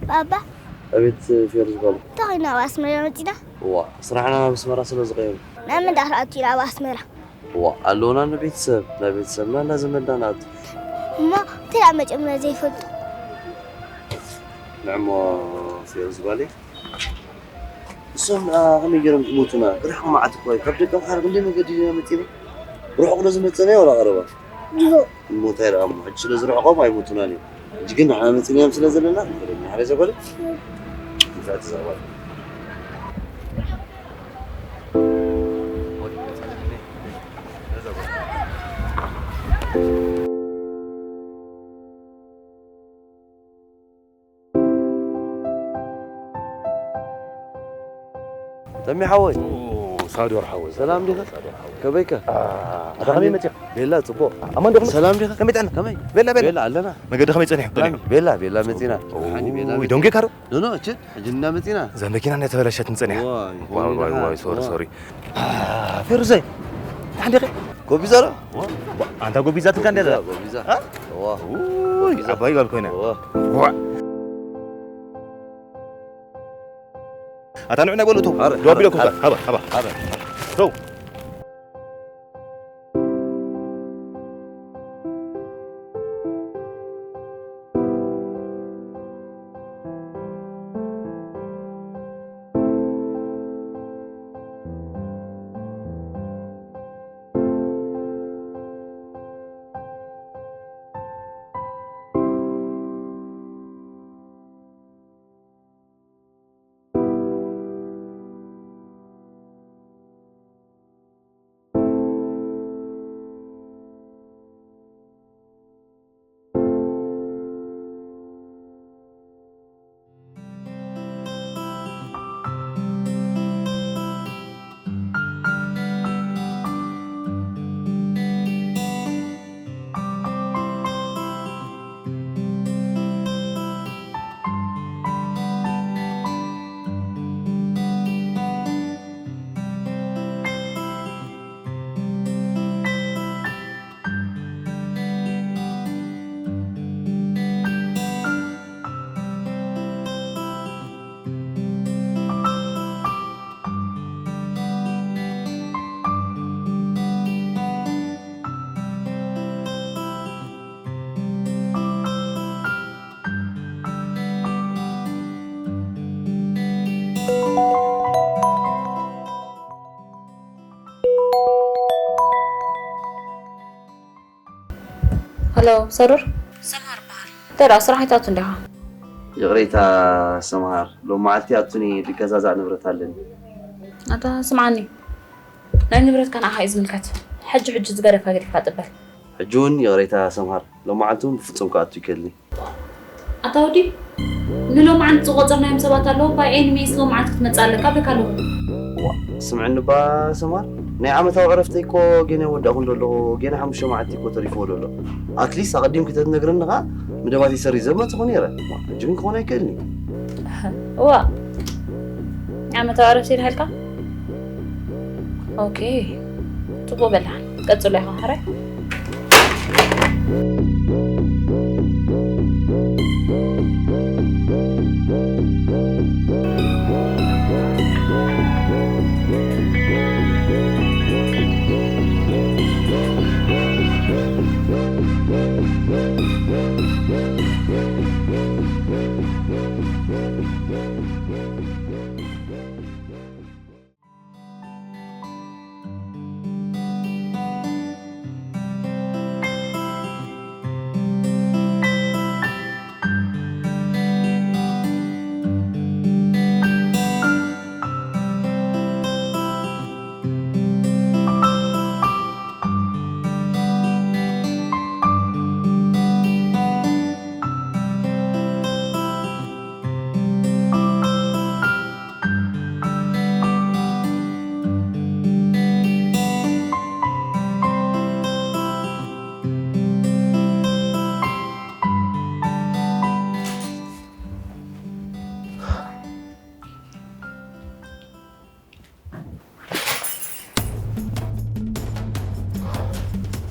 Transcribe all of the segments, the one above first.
ባባ፣ ኣቤት ፌሩዝ ጓል። እንታይ ናብ ኣስመራ መጺና? እዋ፣ ስራሕና ናብ ኣስመራ ስለ ዝቐየሩ። ናብ ምንዳር ኣቲና ኣብ ኣስመራ? እዋ፣ ኣለውና ንቤተሰብ፣ ናይ ቤተሰብና እንዳ ዘመድና ንኣቱ። እሞ እንታይ ደኣ መጺኦም ዘይፈልጡ? ንዕሞ ፌሩዝ ጓለይ። እሶም ደኣ ከመይ ገይሮም ክሞቱና? ብርሕቂ መዓት እኮ እዩ። ካብ ደቀምሓረ ክንደይ መገዲ ኢና መጺና? ርሑቕ ዶ ዝመጸና እዩ ዋላ ቀረባ? እሞ እንታይ ደኣ እሞ፣ ሕጂ ስለ ዝርሕቖም ኣይሞቱናን እዮም። ሕጂ ግን ንሕና መጺናዮም ስለ ዘለና፣ ንሕና ዘበለ ንፍዕቲ ዘቕባል። ተሚ ሓወይ። ኦ፣ ሳዶር ሓወይ። ሰላም ዲኻ? ሳዶር ሓወይ። ከመይከ? ኣ፣ ኣታ ከመይ መጺኻ? ቤላ፣ ጽቡቕ። ኣማን ዶ ከመይ? ሰላም ዲኻ? ከመይ ጥዕና? ከመይ? ቤላ፣ ቤላ። ቤላ ኣለና። መገዲ ከመይ ጸኒሑ? ብጣዕሚ። ቤላ፣ ቤላ መጺና። ኦ፣ ሓኒ ቤላ ኦይ፣ መጺና። ደንጊኻ ዶ? ኖ፣ ኖ፣ እችን ሕጂ እንዳ መጺና። እዛ መኪና እንዳ ተበላሸት ንጸኒሓ። ዋይ፣ ዋይ፣ ዋይ፣ ዋይ፣ ሶሪ፣ ዋይ። ሶሪ። ኣ፣ ፌሩዘይ። ሓንዴ ከ? ጎቢዛ ዶ? ዋ፣ ኣንታ ጎቢዛትካ እንድያ እዛ? ጎቢዛ። ኣ? ዋ። ኡይ፣ ጎቢዛ። ዓባይ ጓል ኮይና። ዋ። ዋ። ኣታ ንዑ ናይ በሉ እቶም ኣረ፣ ደው ኣቢለኩም ኣረ፣ እዛ። ሃባ፣ ሃባ። ኣረ። ተው። ሃሎ፣ ሰሩር? ሰምሃር በሃል። እንታይ ደኣ፣ ስራሕ ኣይትኣቱን ዲኻ? ይቕሬታ ሰምሃር፣ ሎም መዓልቲ ኣቱኒ ዝገዛዛእ ንብረት ኣለኒ። ኣታ ስምዓኒ፣ ናይ ንብረትካ ንዓኻ እዩ ዝምልከት። ሕጂ ሕጂ ዝገደፍካ ገዲፍካ ጥበል። ሕጂ እውን ይቕሬታ ሰምሃር፣ ሎም መዓልቲ እውን ብፍጹም ክኣቱ ይከልኒ። ኣታ ወዲ፣ ንሎምዓንቲ ዝቖጸርናዮም ሰባት ኣለዉ፣ by any means ሎምዓንቲ ክትመጽእ ኣለካ እብለካ ኣለኹ። ዋ፣ ስምዕኒ እባ ሰምሃር፣ ናይ ዓመታዊ ዕረፍተይ እኮ ገና ወዳእኩ እንዶ ኣለኹ፣ ገና ሓሙሽተ መዓልቲ እኮ ተሪፍዎ ዘሎ። ኣትሊስት ኣቐዲምኪ ተትነግርኒ ኸኣ መደባተይ ሰሪዘ ምመጽኹ ነይረ። ዋ፣ ሕጂ ግን ክኾን ኣይክእልን እዩ። እዋ፣ ዓመታዊ ዕረፍቲ ኢልሃልካ? ኦኬ፣ ጽቡቕ በላሓን። ቀጽሎ ኢኻ፣ ሕራይ።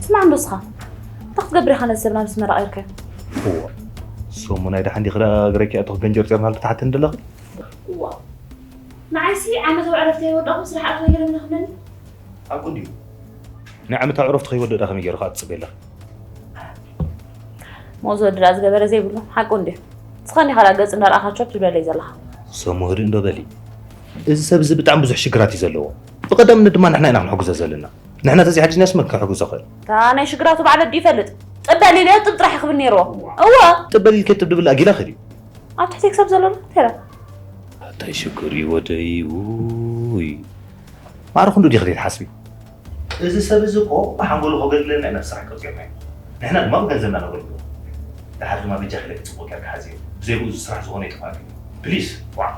ስማዕ እንዶ እስኻ፣ እንታይ ክትገብር ኢኻ ነዚ ሰብ ናብ ኣስመራ ቀይርካዮ? እዋ፣ እሱ ሰሙናይ ደሓን ዲኺ ደኣ ገረኪ ኣቶኽ ገንጀርጨር ማለት ተሓተኒ ደለኺ? እዋ። ንዓይሲ ዓመታዊ ዕረፍተይ ወዳኹ ስራሕ ኣቶ ይረምና ክብለኒ። ሓቁ እንድዩ። ናይ ዓመታዊ ዕረፍቲ ከይወድእ ደኣ ከመይ ገይሩ ከኣ ትጽበይ ኣለኺ? ሞዝ ወዲ ደኣ ዝገበረ ዘይብሉ ሓቁ እንድዩ። ንስኻ እንዲኻ ደኣ ገጽ እንዳረኣኻ ቸብ ትብለለይ ዘለኻ። ሰሙ ህድእ እንዶ በሊ። እዚ ሰብ እዚ ብጣዕሚ ብዙሕ ሽግራት እዩ ዘለዎ። ብቐዳምነት ድማ ንሕና ኢና ክንሕግዞ ዘለና። ንሕና ተዘይሓጊዝናዮስ መን ክሕግዞ ክእል? እታ ናይ ሽግራቱ ባዕሉ ኣዲ ይፈልጥ። ጥበል ኢለዮ ጥብ ጥራሕ ክብል ነይርዎ። እወ። ጥበል ኢልከ ጥብ ድብል ኣጊላ ክእል እዩ። ኣብ ትሕቲ ክሳብ ዘሎ ተራ። እንታይ ሽግር እዩ ወደይ? ውይ። ማዕረ ክንዱ ዲኺ ዘይትሓስቢ? እዚ ሰብ እዚ እኮ ብሓንጎሉ ከገልግለና ኢና ስራሕ ቀፂርናዮ። ንሕና ድማ ብገንዘብና ነገልግሎ። ደሓር ድማ በጃኺ ኢለኪ ፅቡቕ ጌርኪ ሓዝዮ። ብዘይብኡ እዚ ስራሕ ዝኾነ ይጠፍኣኪ። ፕሊስ፣ ዋዕ።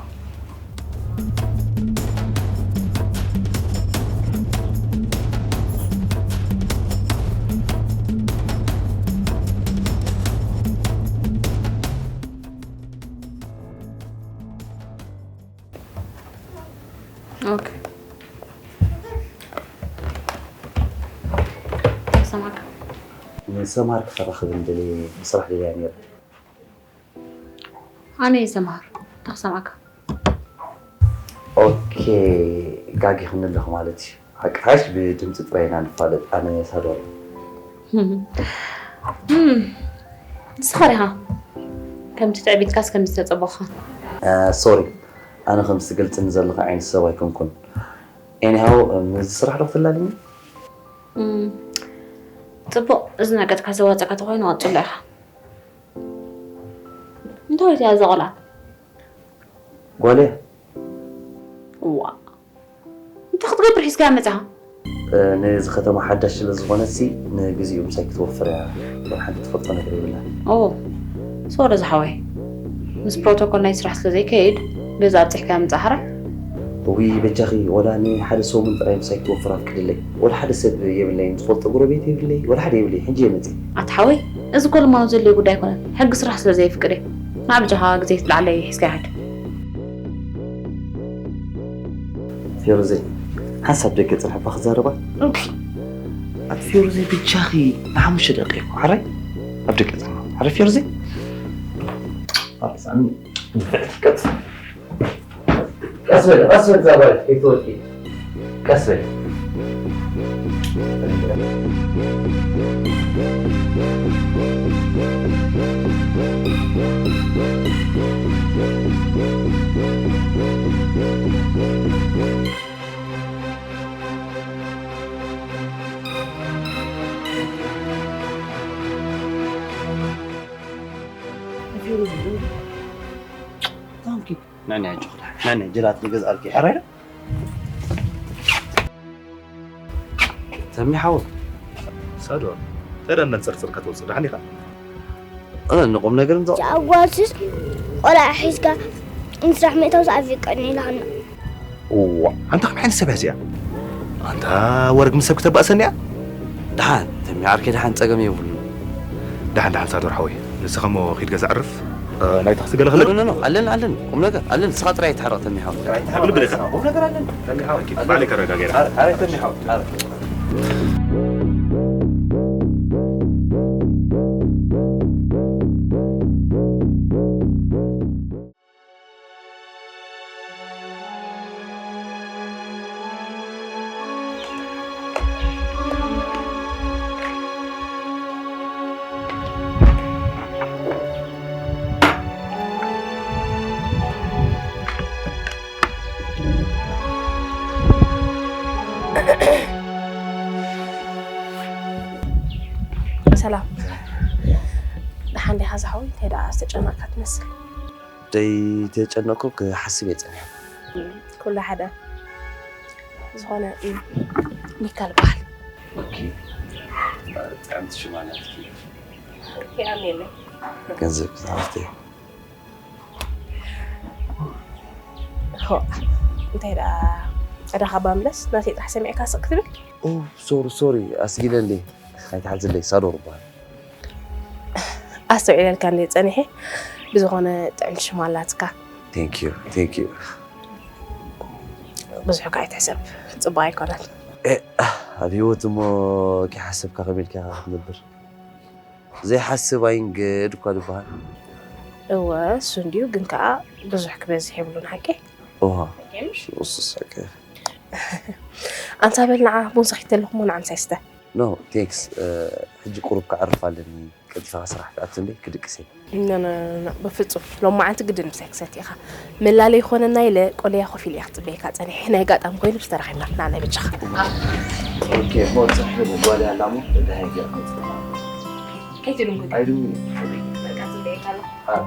ኦኬ። ሰማዕካ። ንሰምሃር ክኸራኸብ እንደሊ ብስራሕ ደልያ ነይረ። ኣነ እየ ሰምሃር። እንታይ ክሰምዓካ? ኦኬ፣ ጋጊ ክንለኹ ማለት እዩ። ሓቂ ሓሽ ብድምፂ ጥራይ ኢና ንፋለጥ። ኣነ ሳዶር። እም፣ ንስኻ ዲኻ ከምቲ ትዕቢትካስ ከምቲ ተጸበኻ? እ፣ ሶሪ፣ ኣነ ከምቲ ትገልጽኒ ዘለኻ ዓይነት ሰብ ኣይኮንኩን። ኤኒሃው፣ ምስዚ ስራሕ ዶ ክትላልኒ? እም፣ ጽቡቕ፣ እዚ ነገርካ ዘዋጸካ ተኾይኑ ቀጽሎ ኢኻ። እንታይ እያ እዛ ቆልዓ? ጓል እያ። እዋ። እንታይ ክትገብር ሒዝካያ መጻኻ? እ፣ ነዚ ከተማ ሓዳሽ ስለ ዝኾነትሲ ንግዚኡ ምሳይ ክትወፍር እያ። እምበር ሓንቲ ትፈልጦ ነገር የብላን። ኦ፣ ሶሪ ዝሓወይ። ምስ ፕሮቶኮል ናይ ስራሕ ስለ ዘይከይድ፣ በዛ ኣብጺሕካያ ምጻእ ሕራይ። እውይ፣ በጃኺ፣ ወላ ንሓደ ሰሙን ጥራይ ምሳይ ክትወፍር ኣፍቅድለይ። ወላ ሓደ ሰብ የብለይን፣ ዝፈልጦ ጎረቤት የብለይ፣ ወላ ሓደ የብለይ። ሕጂ እየ መጺእ። ኣታ ሓወይ፣ እዚ እኮ ልማኖት ዘድልዮ ጉዳይ ኣይኮነን። ሕጊ ስራሕ ስለ ዘየፍቅድ እየ። ንዓ በጃኻ ግዜ ትለዓለይ ሒዝካያ ሕድ። ፌሩዘይ፣ ሓንሳብ ደገ ጽንሕ እባ ክዛረባ። ኦኬ። ኣቲ ፌሩዘይ፣ ብጃኺ ንሓሙሽተ ደቂቕ እኮ፣ ሓራይ? ኣብ ደገ ጽንሕ። ሓራይ ፌሩዘይ? ኣሳኒ፣ ቀስ፣ ቀስ በል፣ ቀስ በል፣ እዛ ጓል ከይትወድቂ። ቀስ በል። Thank you. ናኒ ኣጆኽ ደሓን። ናኒ ጀላት ንገዝኣልኪ። ሕራይ ዶ? ተሚ ሓወይ። ሳዶር፣ እንታይ ደኣ እንዳንጸርጸርካ ትወጽእ? ደሓን ኢኻ? እ፣ ንቁም ነገር እንተ- ጓልስስ ቆልዓ ሒዝካ ምስራሕ ምእታውስ ኣፍቀድኒ ኢልካና። እዋ፣ ኣንታ ከመይ ዓይነት ሰብ እያ እዚኣ? ኣንታ ወርግ ምስ ሰብ ክተባእሰኒ እያ? ደሓን፣ ተሚ ዓርከይ ደሓን ጸገም የብሉን። ደሓን፣ ደሓን ሳዶር ሓወይ። ንስኻ እሞ ኺድ ገዛ ዕርፍ። እ፣ ናይ ታክሲ ገለ ኖ፣ ክልእ? ኖ፣ ኖ፣ ኖ፣ ኣለን፣ ኣለን። ቁም ነገር ኣለን። ንስኻ ጥራይ ኣይትሕረቕ ተሚ ሓወይ። ጥራይ ኣይትሕረቕ። ብልብል ኢኻ። ቁም ነገር ኣለን። ተሚ ሓወይ። ባዕለይ ከረጋገረ። ኣረ፣ ኣረ፣ ተሚ ሓወይ። ኣረ። ሰላም። ደሓን ዲኻ ዝሓወይ? እንታይ ደኣ ዝተጨነቕካ ትመስል? ደይተጨነቕኩ ክሓስብ እየ ጸኒሐ። ኩሉ ሓደ። ዝኾነ፣ እም፣ ሚካል በሃል። ኦኬ። ጥዕምቲ ሽማ ናትኪ። የቐንየለይ። ገንዘብ ክዛወርተ። ሆ፣ እንታይ ደኣ ዕዳኻ ባምለስ ናተይ ጥራሕ ሰሚዕካ ስቕ ክትብል? ኦ፣ ሶሪ፣ ሶሪ፣ ኣስጊለ እንዴ? ኣይትሓዝለይ፣ ሳዶር እበሃል። ኣስተውዒለልካ እንዴ ጸኒሐ? ብዝኾነ ጥዕምቲ ሽም ኣላትካ። Thank you፣ thank you። ብዙሕ ከኣ ኣይትሕሰብ፣ ጽቡቕ ኣይኮነን። እ፣ ኣብ ህይወት እሞ ከይሓሰብካ ከመይ ኢልካ ኢኻ ክትነብር? ዘይሓስብ ኣይንገድ እኳ ዝበሃል። እወ፣ እሱ እንድዩ፣ ግን ከኣ ብዙሕ ክበዝሕ የብሉን፣ ሓቂ? እዋ ሓቂ ምሽ? ንሱስ ሓቂ። ኣንታ በል ንዓ ቡን ሰኺተ ኣለኹ፣ እሞ ንዓ ምሳይ ስተ። ኖ ቴንክስ። ሕጂ ቁሩብ ክዓርፍ ኣለኒ። ቀልጢፈ ስራሕ ክኣቱ እንዴ ክድቅስ እየ። ኖ፣ ኖ፣ ኖ፣ ኖ፣ በፍጹም። ሎም መዓልቲ ግድን ምሳይ ክሰቲ ኢኻ። መላለይ ይኾነና ኢለ ቆለያ ኮፍ ኢለ እየ ክጽበየካ ጸኒሐ። ናይ ኣጋጣሚ ኮይኑ ምስ ተራኺብና ንዓ ናይ በጃኻ። ኦኬ፣ እሞ ጽሕፊ ጓል ያላሙ እንታይ ገርኩት? ከይትድንጉ። ኣይድንጉ። በቃ ጽበየካ ኣለኹ። ኣብ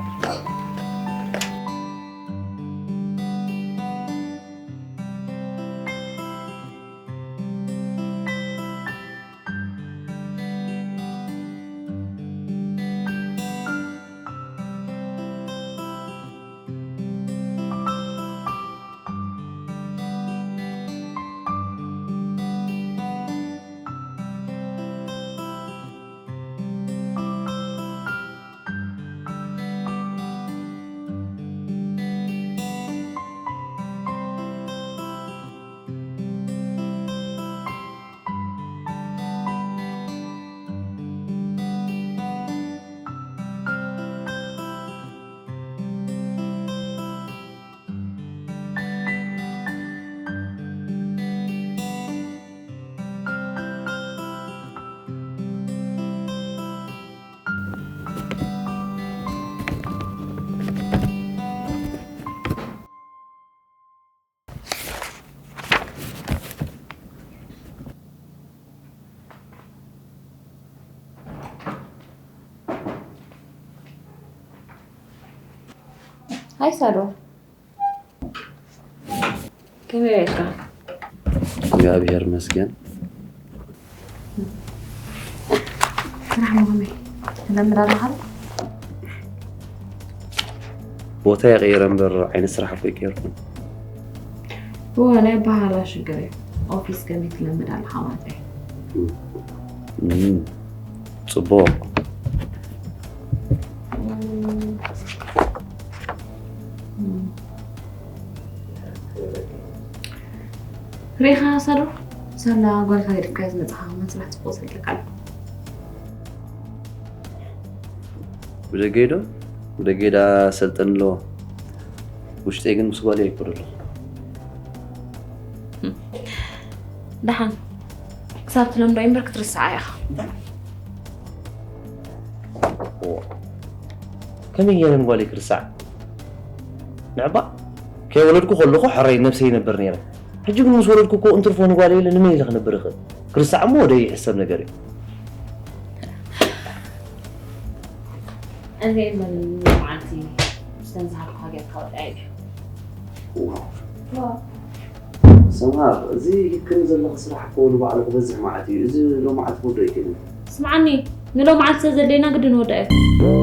ሃይ ሳዶ፣ ከመይ ርካ? እግዚኣብሔር ይመስገን። ስራሕ መሆመይ ትለምድ ኣለኻ? ቦታ የቀይረ እምበር ዓይነት ስራሕ እኮ ይቀየርኩን። እወ፣ ናይ ኣበሃህላ ሽግር እዩ። ኦፊስ ከመይ ትለምድ ኣለኻ ማለት እዩ። እም፣ ጽቡቕ። ሪኻ ሳዶ፣ ሳላ ጓልካ ገዲፍካ ዝመጽኻ መን ስራሕ ጽቡቕ ሰልጠካ ኣሎ። ብደገይ ዶ? ብደገይ ዳ ሰልጠን ኣለዎ። ውሽጠይ ግን ምስ ጓለይ ይኮዶ ኣለኹ። ደሓን ክሳብ ትለምዶ እምበር ክትርስዓ ኢኻ። ከመይ ገይረን ጓለይ ክርስዓ? ንዕባ ከይወለድኩ ከለኹ ሕራይ ነብሰይ ይነብር ነይረ። ሕጂ ግን ምስ ወለድኩ እኮ እንትርፎ ንጓለይ ኢለ ንመን ኢለ ክነብር እኽእል? ክርስዓ እሞ ወደይ ይሕሰብ ነገር እዩ። እዚ መን መዓልቲ ዝተንዝሃልኩ ሃገር ካወዳ እዩ። ሰምሃር፣ እዚ ሂብክኒ ዘለኺ ስራሕ እኮ ንባዕሉ ክበዝሕ መዓት እዩ። እዚ ሎማዓት ክወዶ ኣይክእልን። ስምዓኒ፣ ንሎማዓት ስለ ዘድለየና ግድን ወዳ እዩ።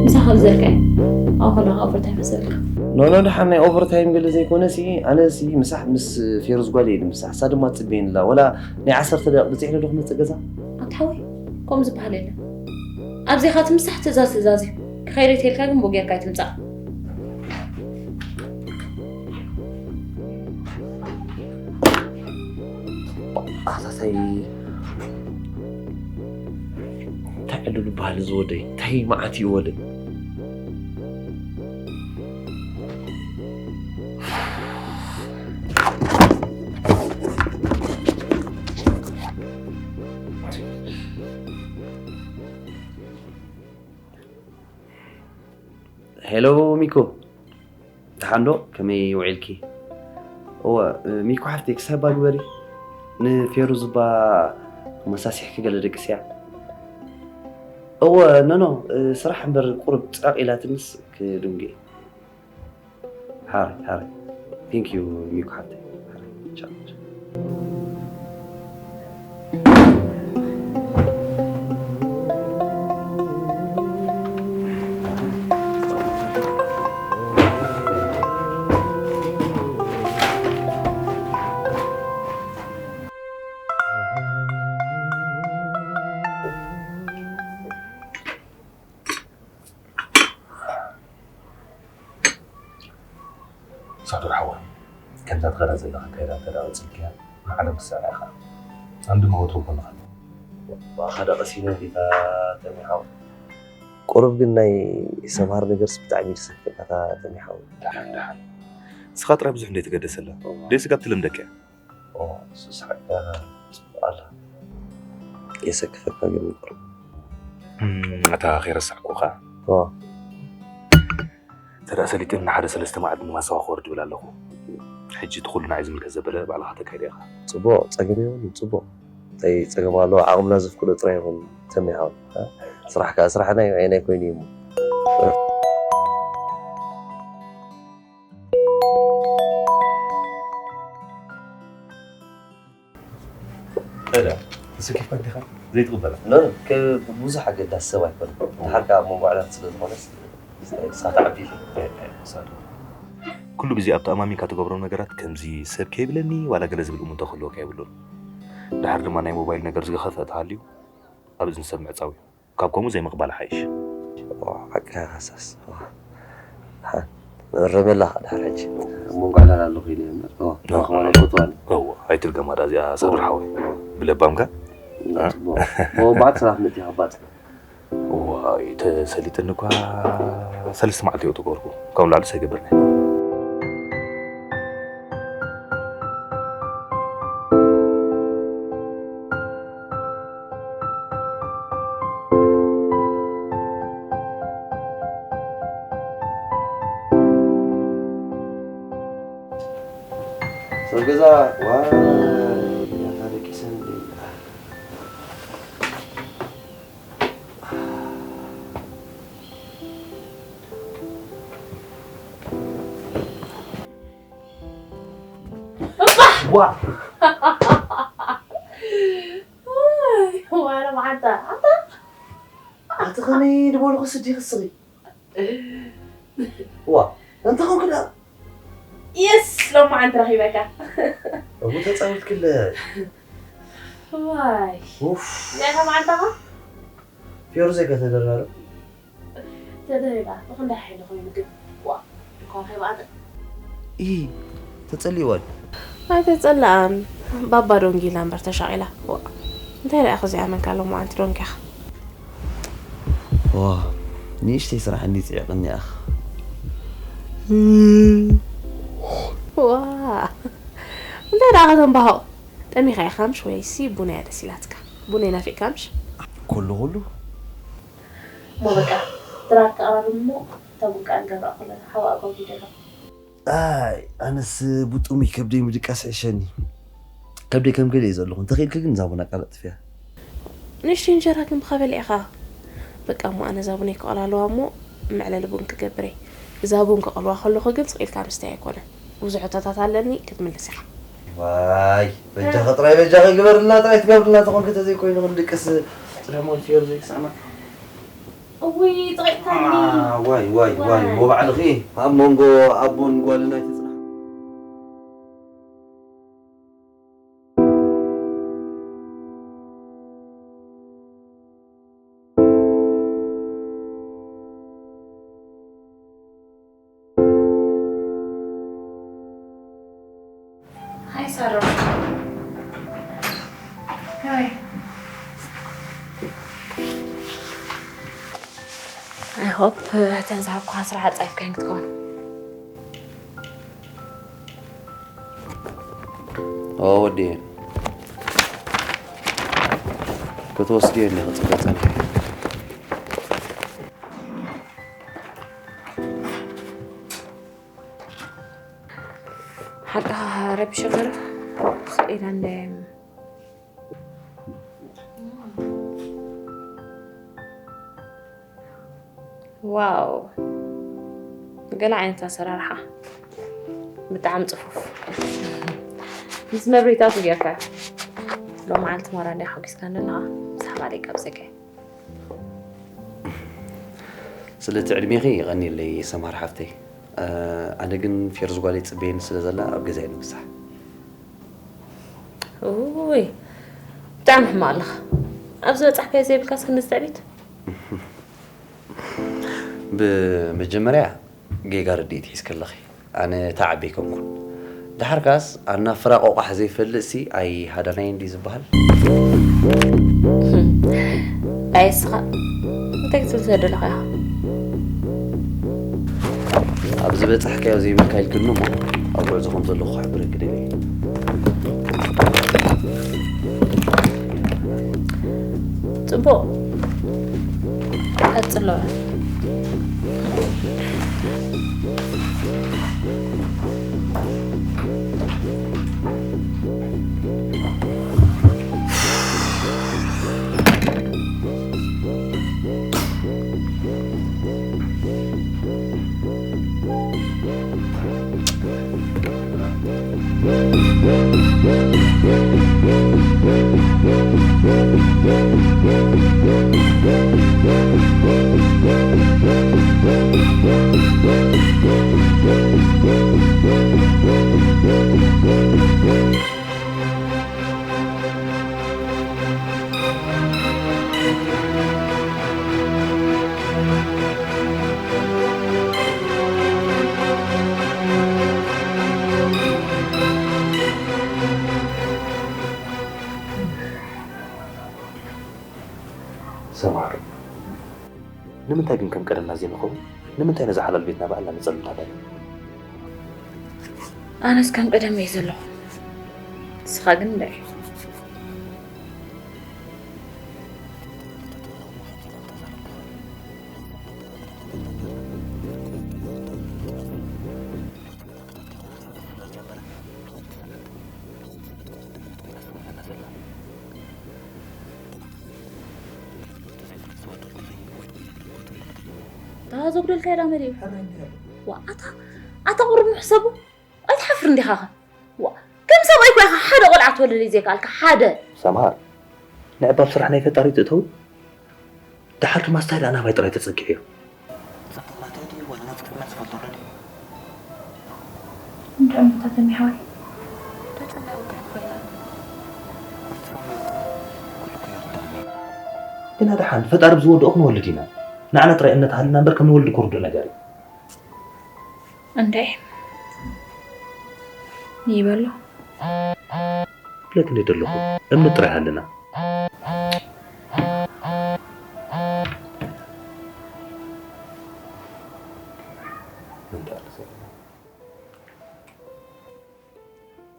ምሳኻ ብዘልካ እዩ። ኣብ ከለኻ ኦቨርታይም መሰልካ። ኖ፣ ኖ፣ ደሓን ናይ ኦቨርታይም ገለ ዘይኮነ ሲ፣ ኣነ ሲ ምሳሕ ምስ ፌሩዝ ጓል እየ ምሳሕ። እሳ ድማ ትጽበየኒ ኣላ። ወላ ናይ ዓሰርተ ደቂቕ ብጽሕ ዶ ክመጽእ ገዛ? ኣታ ሓወይ፣ ከምኡ ዝበሃል የለን። ኣብዚኻ ትምሳሕ ትእዛዝ ትእዛዝ እዩ። ክኸይድ እየ ተልካ ግን ብኡ ጌርካ ኣይትምጻእ። ኣታታይ እንታይ ዕድሉ በሃሊ ዝወደይ እንታይ መዓት እዩ ወደ ሄሎ ሚኮ፣ ደሓን ዶ? ከመይ ውዒልኪ? እወ፣ ሚኮ ሓፍተይ፣ ክሳይ እባ ግበሪ። ንፌሩዝ እባ መሳሲሕኪ ገለ ደቅስያ። እወ፣ ኖ፣ ኖ፣ ስራሕ እምበር ቁሩብ ጻቕ ኢላትንስ ክድንጉ እየ። ሓራይ፣ ሓራይ። ቴንክ ዩ ሚኮ ሓፍተይ። ሓራይ። ቻው፣ ቻው። ሳዶር ሓወይ፣ ከምዛ ትኸዳ ዘለኻ ካይዳ እንተ ደኣ ቀጺልካያ፣ ንዓለም ክትስዕራ ኢኻ። ኣነ ድማ ወትሩ ጎንኻ ኣለኹ። ብኣኻ ደኣ ቀሲነ ጌታ ተሜ ሓወይ። ቁሩብ ግን ናይ ሰምሃር ነገርስ ብጣዕሚ እዩ ዝሰክፈካ፣ እታ ተሚሓዊ። ደሓን፣ ደሓን። ንስኻ ጥራይ ብዙሕ እንደ ተገደሰላ። እዎ። ደይ ስጋብ ትልምደካ እያ። እዎ፣ ንሱ ስሓቅካ ጽቡቅ ኣላ። የሰክፈካ ግን ቁሩብ። እም፣ እታ ከይረሳዕኩ ኸኣ። እዎ። እንተ ደኣ ሰሊጠ ንሓደ ሰለስተ መዓልቲ ንማሳዋ ክወርድ ይብል ኣለኹ። ሕጂ እቲ ኩሉ ንዓይ ዝምልከት ዘበለ ባዕልኻ ተካይዶ ኢኻ። ጽቡቕ፣ ጸገም የብሉን፣ ጽቡቕ። እንታይ ጸገም ኣለዎ? ዓቕምና ዘፍቅዶ ጥራይ ይኹን ተሜ ሓው። እ? ስራሕ ከኣ ስራሕና እዩ፣ ዓይናይ ኮይኑ እዩ እሞ። እለ፣ ተሰኪፍካ እንዲኻ ዘይትቕበላ? ኖ፣ ኖ፣ ከ-፣ ብዙሕ ኣገዳሲ ሰብ ኣይኮነን። ድሓር ከኣ ኣብ መንጎ ዕላል ስለ ዝኾነስ፣ ንስኻ ትዓቢ ኢኺ። እ፣ እ፣ ሳዱ። ኩሉ ግዜ ኣብ ተኣማሚንካ ትገብሮም ነገራት ከምዚ ሰብ ከይብለኒ ዋላ ገለ ዝብል እሙንታ ክህልወካ የብሉን። ድሓር ድማ ናይ ሞባይል ነገር ዝገኸፈ ተሃልዩ ኣብ እዝኒ ሰብ ምዕጻው እዩ። ካብ ከምኡ ዘይምቕባል ሓይሽ። ኦ፣ ሓቅኻ ካሳስ። ኦ። ሓ-፣ ረመላ ኸኣ ድሓር ሕጂ። ኣብ መንጎ ዕላል ኣለኹ ኢለ እየ እምበር። ኦ፣ ኦ፣ ክኾነ ኦ። ኣይፈትዋን። እዎ፣ ኣይትድገማ ደኣ እዚኣ ሳዱር ሓወይ። እዎ። ብለባምካ? እ፣ እ? ጽቡቕ። ኦ፣ ባጽ ራፍ ምእቲ ባጽ። እዋይ፣ ተሰሊጥኒ እኳ ሰለስተ መዓልቲ እዮ ተገበርኩ። ካብኡ ንላዕሊ ኣይገብርን እየ። ሰብ ገዛ፣ ዋይ፣ ያታ ደቂሰን። ዋ! ዋይ፣ ዋላ መዓንታ፣ ኣንታ። ኣቲ ከመይ ዝበልኹ ስዲ ክስኺ? ዋ፣ እንታይ ኮንክ ደኣ? የስ፣ ሎሚ መዓንታ ረኺበካ። እሞ ተጻዊትክለ። ዋይ። ኡፍ። እንታይ ኢኻ መዓንታኻ? ፊዮርዘ ከ ተደራረብ? ተደሪባ፣ ብኽንደይ ሓይሊ ኮይኑ ግን፣ ዋ፣ እኳ ከይበኣጠ። ኢ፣ ተጸሊእዋ ድዩ? ኣይተጸለኣን። ባባ ዶንጊላ እምበር ተሻቒላ። ዋ፣ እንታይ ደኣ ከዚኣ መንካ ሎማዓንቲ ዶንጊኻ? ዋ፣ ንእሽተይ ስራሕ እንዲ ጽዒቕኒ ኣኽ። ዋ፣ እንታይ ደኣ ከተንባሆ? ጠሚኻ ኢኻ ምሽ ወይሲ ቡና እያ ደስ ኢላትካ? ቡና ይናፊቕካ ምሽ? ኩሉ ኩሉ እሞ በቃ፣ ድራር ክቐራርብ እሞ፣ እታ ቡን ከኣ ንገብራ ከለና፣ ሓዋ ኣጓጒደሎ። ኣይ፣ ኣነስ ብጥሙይ ከብደይ ምድቃስ ይሕሸኒ። ከብደይ ከም ገለ እዩ ዘለኹ። እንተኽኢልኪ ግን እዛ ቡን ኣቃላጥፍያ። ንእሽተይ እንጀራ ግን ብኻ በሊዕኻ። በቃ እሞ፣ ኣነ እዛ ቡነይ ክቐላልዋ እሞ፣ መዕለሊ ቡን ክገብር እየ። እዛ ቡን ክቐልዋ ከለኹ ግን ስቕ ኢልካ ምስታይ ኣይኮነን። ብዙሕ ሕቶታት ኣለኒ፣ ክትምልስ ኢኻ። ዋይ፣ በጃኺ ጥራይ፣ በጃኺ ግበርልና ጥራይ፣ ትገብርልና ተኾንኪ፣ ተዘይኮይኑ ክንድቅስ። ጥረ ሞል ፊዮርዘ ይስዕማ። እውይ፣ ጥቂትካኒ። ዋ፣ ዋይ፣ ዋይ፣ ዋይ፣ ዋይ። እሞ ባዕልኺ ኣብ መንጎ ኣቦን ጓልን ኣይትጽናሕ። ሃይ ሳሮ። ሃይ። I hope እተን ዝሃብኩኻ ስራሕ ኣጻይፍካየን ክትከውን። ኦ፣ ወዲኤን። ክትወስድየን እየ ክጽበ ጸኒሐ። ሓቃ ረቢሸ ገረ ክኢላ እንደ ዋው፣ ገለ ዓይነት ኣሰራርሓ። ብጣዕሚ ጽፉፍ። ምስ መብሪታቱ ጌርካ። ሎማዓንቲ ማራ እንድያ ሓጒስካኒ ኣለኻ። ምስ ሓባለይ ካብ ዘገ። ስለቲ ዕድሜኺ የቐንየለይ ሰምሃር ሓፍተይ። እ፣ ኣነ ግን ፌርዝ ጓለይ ጽበየኒ ስለ ዘላ ኣብ ገዛይ ንብዛሕ። ኡይ፣ ብጣዕሚ ሕማቕ ኣለኻ። ኣብ ዝበጻሕካዮ ዘይብልካስ ክንድዚ ትዕቢት? ብመጀመርያ ጌጋ ርድኢት ሒዝኪ ኣለኺ። ኣነ ተዓቢ ኣይኮንኩን። ደሓር ከኣስ ኣናፍራ ቆቋሕ ዘይፈልጥሲ ኣይሃዳናይን ድዩ ዝበሃል? ኣየስኻ፣ እንታይ ክትብል ስለ ዘለኻ ኢኻ? ኣብ ዝበጻሕካዮ ዘይብልካ ኢልክኒ እሞ፣ ኣብ ጉዕዞ ከም ዘለኹ ክሕብረኪ ደልየ። ጽቡቕ። ቀጽሎ። ሰምሃር፣ ንምንታይ ግን ከም ቀደምና ዘይንኸውን? ንምንታይ ነዛ ሓላል ቤትና ባዕልና ንጸልምታ ደኣ? ኣነስ ከም ቀደም እየ ዘለኹ። ንስኻ ግን እንታይ? እታ ዘጉደልካያ ዳ መን እዩ? ዋ፣ ኣታ፣ ኣታ ቁሩብ ንሕሰቡ። ኣይትሓፍርን ዲኻ ኸ? ዋ፣ ከም ሰብኣይ እኮ ኢኻ ሓደ ቆልዓ ትወልድ ዘይከኣልካ፣ ሓደ። ሰምሃር፣ ንዕባብ ስራሕ ናይ ፈጣሪ ትእተው። ደሓር ድማ ስታይ ደኣ ናባይ ጥራይ ተጸጊዑ እዩ። ጽቡቕ ናተይ ድዩ ዋላ ናፍቅርና ዝፈልጦ ኣሎ ድዩ? እንድዒ እሞ ታተሚ ሓወይ፣ ተጸላኢ ወግሕ ኮይና። ግና ደሓን ፈጣሪ ብዝወድኦ ክንወልድ ኢና። ንዓና ጥራይ እምነት ሃልና እምበር ከም ንወልድ ክርዶ ነገር እዩ። እንድዒ ይበሎ። ክብለኪ እንደ ዘለኹ እምነት ጥራይ ሃልና።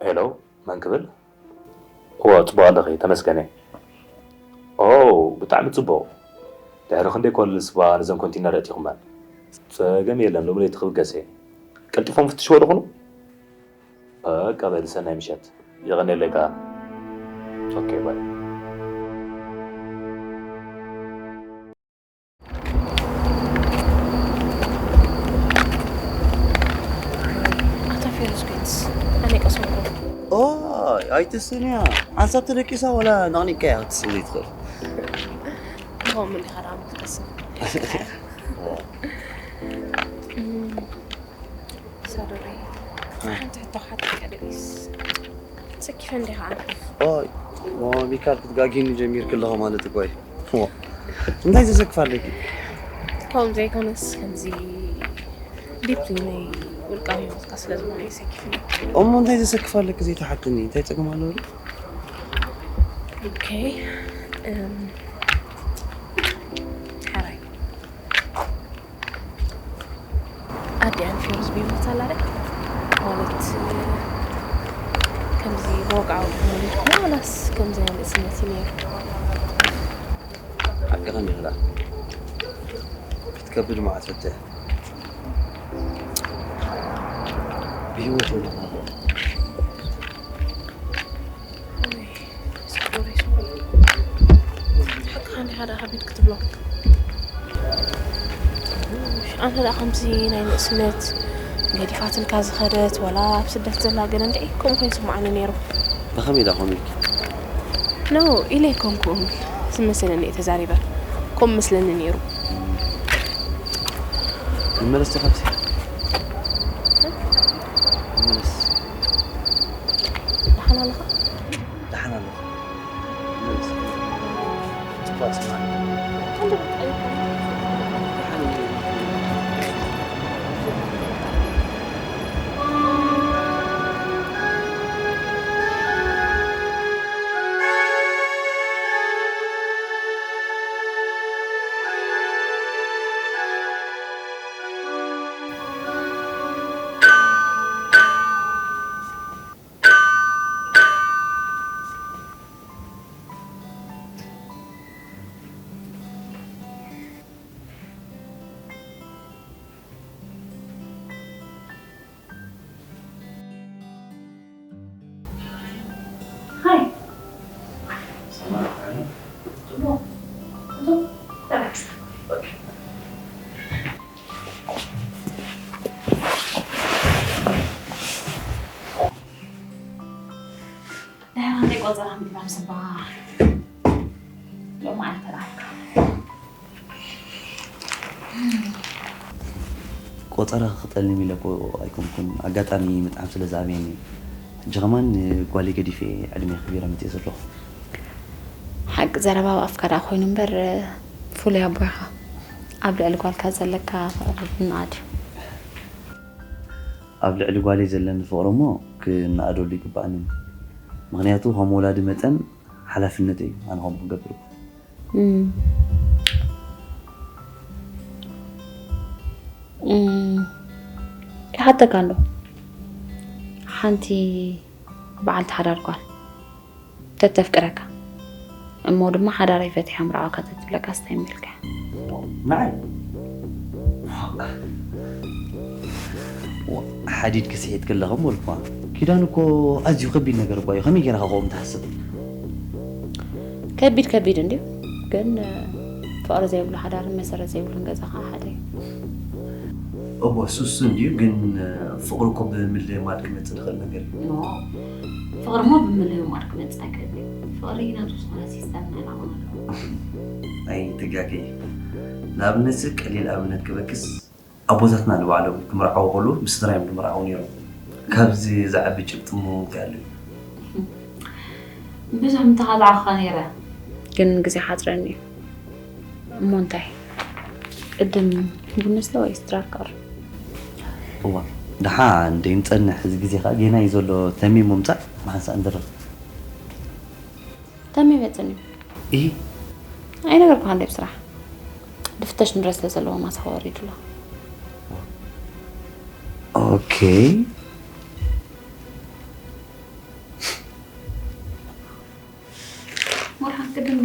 ሄሎ፣ መን ክብል? እወ፣ ጽቡቕ ኣለኺ፣ ተመስገን እየ። ኦ፣ ብጣዕሚ ጽቡቕ። ድሕሪ ክንደይ ኮለል ስባ ነዘን ኮንቲነር ኣእቲኹመን? ጸገም የለን፣ ሎሚ ለይቲ ክብገስ እየ። ቀልጢፎም ፍትሽዎ ዶ ኹኑ? በቃ በል፣ ሰናይ ምሸት። የቐንየለይ ከኣ። ኦኬ፣ ባይ። ኣታ ፌሮዝ ኮይንስ፣ ኣነ ቀሰምኩ። ኦ፣ ኣይትስንያ። ሓንሳብ ተደቂሳ ወላ ነቕኒቅካያ ክትስን ዘይትኽእል። ከምኡ እንዲኻ ደኣ ምትቀስም። ሰዶረይ፣ ሓንቲ ሕቶ ክሓተካ ደሊስ። ሰኪፈ እንዲኻ ኣነ። ኦይ፣ ኦ፣ ሚካል ክትጋጊኒ ጀሚርኪ ኣለኹ ማለት እኮ እዩ። ዋ፣ እንታይ ዘሰክፍ ኣለኪ? ከምኡ ዘይኮነስ፣ ከምዚ ዲፕሊ ናይ ውልቃዊ ህይወትካ ስለ ዝኾነ እዩ ሰኪፍኒ። እሞ እንታይ ዘሰክፍ ኣለኪ ዘይትሓትኒ? እንታይ ጸገም ኣለዎ? ኦኬ፣ እም፣ ሕራይ። ኣዲኣን ፊዮርዝ ብህይወት ኣላ ዶ? ማለት፣ ከምዚ ብወግዓዊ ዲኹም ወሊድኩማ ዋላስ ከምዚ ናይ ንእስነት እዩ ነይሩ? ሓቅኽን ኢኺ ደኣ። ክትከብድ መዓት ፈትሕ። ብህይወት የለን ኣላ። ኦይ፣ ሶሪ፣ ሶሪ። ሓቅኻ እንዲኻ ደኣ ከቢድ ክትብሎ። ኣንተ ደኣ ከምዚ ናይ ንእስነት ገዲፋትልካ ዝኸደት፣ ዋላ ኣብ ስደት ዘላ ገለ እንድዒ ከምኡ ኮይኑ ይስምዓኒ ነይሩ። ብኸመይ ደኣ ከምኡ ኢልኪ? ኖ፣ ኢለ ኣይኮንኩን ዝመሰለኒ እየ ተዛሪበ። ከምኡ መስለኒ ነይሩ። ንመለስ ዶ ካብዚ? ንመለስ። ደሓን ኣለኻ? ደሓን ኣለኹ። ንመለስ። ጽቡቕ ስምዓኒ። ደሓን እየ። ስባ ሎማዓንቲ ተላልካ። ቆጸራ ክጠልም ኢለ እኮ ኣይኮንኩን፣ ኣጋጣሚ ምጥዓም ስለ ዝኣበየኒ። ሕጂ ከማን ጓለይ ገዲፈ ዕድመ ክቢረ መፅእ ዘለኹ። ሓቂ ዘረባ ኣብ ኣፍካ ደኣ ኮይኑ እምበር፣ ፍሉይ ኣቦ ኢኻ። ኣብ ልዕሊ ጓልካ ዘለካ ፍቕሪ ዝነኣድ እዩ። ኣብ ልዕሊ ጓለይ ዘለኒ ፍቕሪ እሞ ክነኣደሉ ይግባኣኒ። ምኽንያቱ ከም ወላዲ መጠን ሓላፍነተይ እዩ ኣነ ከምኡ ክገብር። እም። እም። ይሓተካ ኣሎ። ሓንቲ በዓልቲ ሓዳር ጓል ተተፍቅረካ እሞ ድማ ሓዳረይ ፈቲሐ ምርዓው ከተትብለካ ስታይ ምልካ። ንዓይ ሓዲድ ክስሒት ከለኹም ወልኳ። ኪዳን እኮ ኣዝዩ ከቢድ ነገር እኳ እዩ። ከመይ ጌርካ ከምኡ ትሓስብ? ከቢድ ከቢድ እንድዩ፣ ግን ፍቕሪ ዘይብሉ ሓዳርን መሰረት ዘይብሉን ገዛ ከዓ ሓደ እዩ። እቦ፣ እሱ እሱ እንድዩ፣ ግን ፍቕሪ እኮ ብምልማድ ክመጽእ ዝኽእል ነገር እዩ። ኖ፣ ፍቕሪ እሞ ብምልማድ ክመጽእ ኣይክእልን እዩ። ፍቕሪ ናቱ ዝኾነ ሲስተም ናይ ላዕሊ ኣለዎ። ኣይትጋገይ። ንኣብነት ቀሊል ኣብነት ክበክስ፣ ኣቦታትና ንባዕሎም ክምርዓዉ ከለዉ ብስድራ እዮም ዝምርዓዉ ነይሮም። ካብዚ ዝዓቢ ጭብጢ እሞ እንታይ ኣሎ? ብዙሕ ምተኻላዕኹኻ ነይረ። ግን ግዜ ሓጽረኒ እዩ። እሞ እንታይ? ቅድም ቡን ንስተ ወይስ ድራር ክቐርብ? እዋ፣ ደሓን ደይንጸንሕ፣ እዚ ግዜ ኸኣ ጌና እዩ ዘሎ። ተሜ እሞ ምጻእ፣ ብሓንሳእ ንድረር። ተሜ መጽኒ። እሂ። ኣይነገርኩኻን ድየ ብስራሕ? ድፍተሽ ንረ ስለ ዘለዎ ማሳዋ ወሪዱ ኣሎ። ኦኬ። ወርሓን ቅድም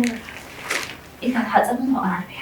ኢልካ ተሓጸብ እሞ ኣራርቢሐ።